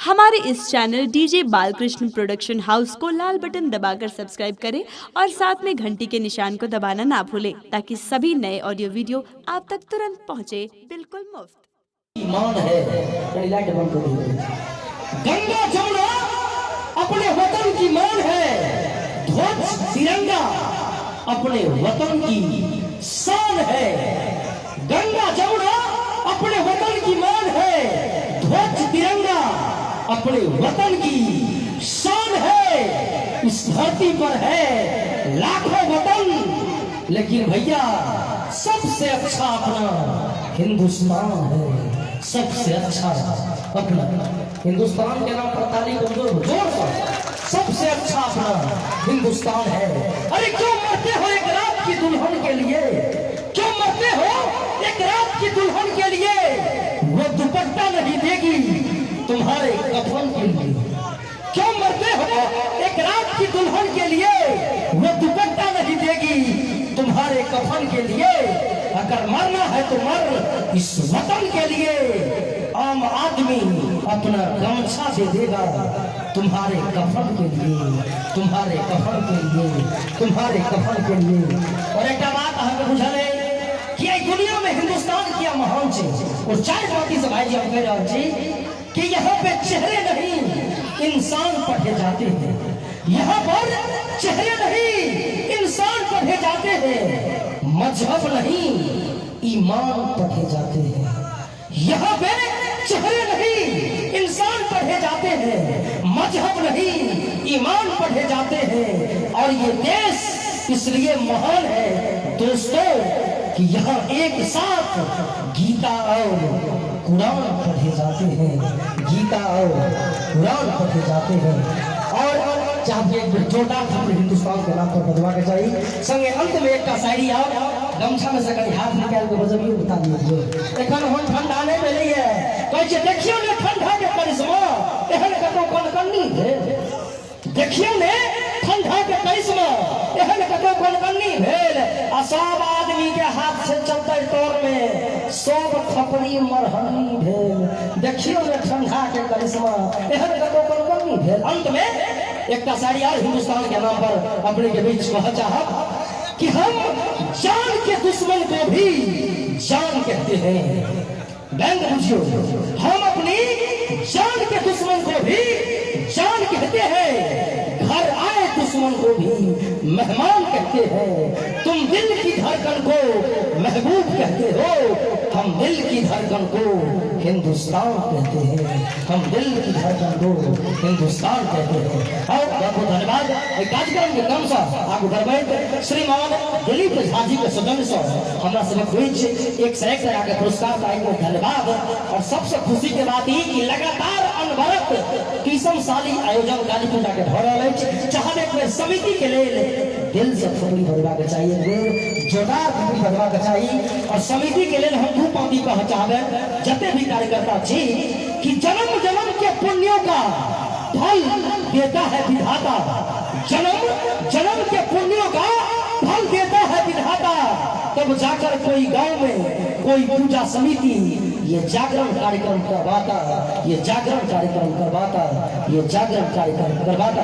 हमारे इस channel DJ Balkrishna production house को लाल बटन दबाकर सब्सक्राइब करें और साथ में घंटी के निशान को दबाना ना भूलें ताकि सभी नए ऑडियो वीडियो आप तक तुरंत पहुंचे बिल्कुल मुफ्त। ईमान है। कहीं लाइट बंद कर दीजिए। गंगा जमुना अपने वतन की मान है, ध्वज तिरंगा अपने वतन की शान है। गंगा जमुना अपने वतन की मान है, ध्वज तिरंगा अपने वतन की शान है। इस धरती पर है लाखों वतन, लेकिन भैया सबसे अच्छा अपना हिंदुस्तान है। सबसे अच्छा अपना हिंदुस्तान के नाम पर ताली कमजोर, जोर से। सबसे अच्छा अपना हिंदुस्तान है। अरे क्यों मरते हो एक रात की दुल्हन के लिए? क्यों मरते हो एक रात की दुल्हन के लिए? वो दुपट्टा नहीं देगी तुम्हारे कफन के लिए। क्यों मरते हो एक रात की दुल्हन के लिए? वो दुपट्टा नहीं देगी तुम्हारे कफन के लिए। अगर मरना है तो मर इस वतन के लिए। आम आदमी अपना गमछा दे देगा तुम्हारे कफन के लिए, तुम्हारे कफन के लिए, तुम्हारे कफन के लिए। और एक बात अहाँके बुझल अइ कि एहि दुनिया में हिंदुस्तान किया महान छै और चारि बाती से भाईजी हम कहि रहल छी कि यहाँ पे चेहरे नहीं, इंसान पढ़े जाते हैं। यहाँ पर चेहरे नहीं, इंसान पढ़े जाते हैं। मजहब नहीं, ईमान पढ़े जाते हैं। यहाँ पे चेहरे नहीं, इंसान पढ़े जाते हैं। मजहब नहीं, ईमान पढ़े जाते हैं। और ये देश इसलिए महान है दोस्तों कि यहाँ एक साथ गीता और कुरान पढ़े जाते हैं। गीता और कुरान पढ़े जाते हैं। और चाहे एक बेर जोरदार थप्पड़ी हिंदुस्तान के नाम पर बजवा के चाही। संगे अंत में एकटा शायरी और गमछा में से कनी हाथ निकाल के बजबियो, बता दियो। एखन हम ठंडा नहीं भेलैए। कहै छै, देखियौ ने ठंडा के करिश्मा, एहन कतौ कनकन्नी भेल? देखियौ ने ठंडा के करिश्मा, एहन कतौ कनकन्नी भेल? आ सब आदमी के हाथ से चलते तोर में सब थपड़ी मरहनी भेल। देखियौ ने ठंडा के करिश्मा, एहन कतौ कनकन्नी भेल? अंत में एकटा शायरी आर हिंदुस्तान के नाम पर अपने के बीच कह चाहब कि हम जान के दुश्मन को भी जान कहते हैं। व्यंग बुझियो। हम अपनी जान के दुश्मन को भी जान कहते हैं, घर आए दुश्मन को भी मेहमान कहते हैं। तुम दिल की धड़कन को महबूब कहते हो, हम दिल की धड़कन को हिंदुस्तान कहते हैं। हम दिल की धड़कन को हिंदुस्तान कहते हैं। और बहुत बहुत धन्यवाद। एहि कार्यक्रम के क्रमसँ आगू बढ़बैत श्रीमान दिलीप झा जी के सौजन्य सँ हमरा सबक बीच 101 टाका के पुरस्कार का एक धन्यवाद। और सबसे खुशी के बात ई कि लगातार अनवरत तीसम साली आयोजन काली पूजा के भऽ रहल अछि। चाहब एक बेर समिति के लेल दिल से थपड़ी बजबाक चाही, एक बेर जोरदार थपड़ी बजबाक चाही। और समिति के लेल हम दू पाँति कह चाहबै, जते भी कार्यकर्ता छी, कि जन्म जन्म के पुण्यों का फल देता है विधाता, जन्म जन्म के पुण्यों का फल देता है विधाता, तब जाकर कोई गांव में कोई पूजा समिति ये जागरण कार्यक्रम करवाता, ये जागरण कार्यक्रम करवाता, ये जागरण कार्यक्रम करवाता।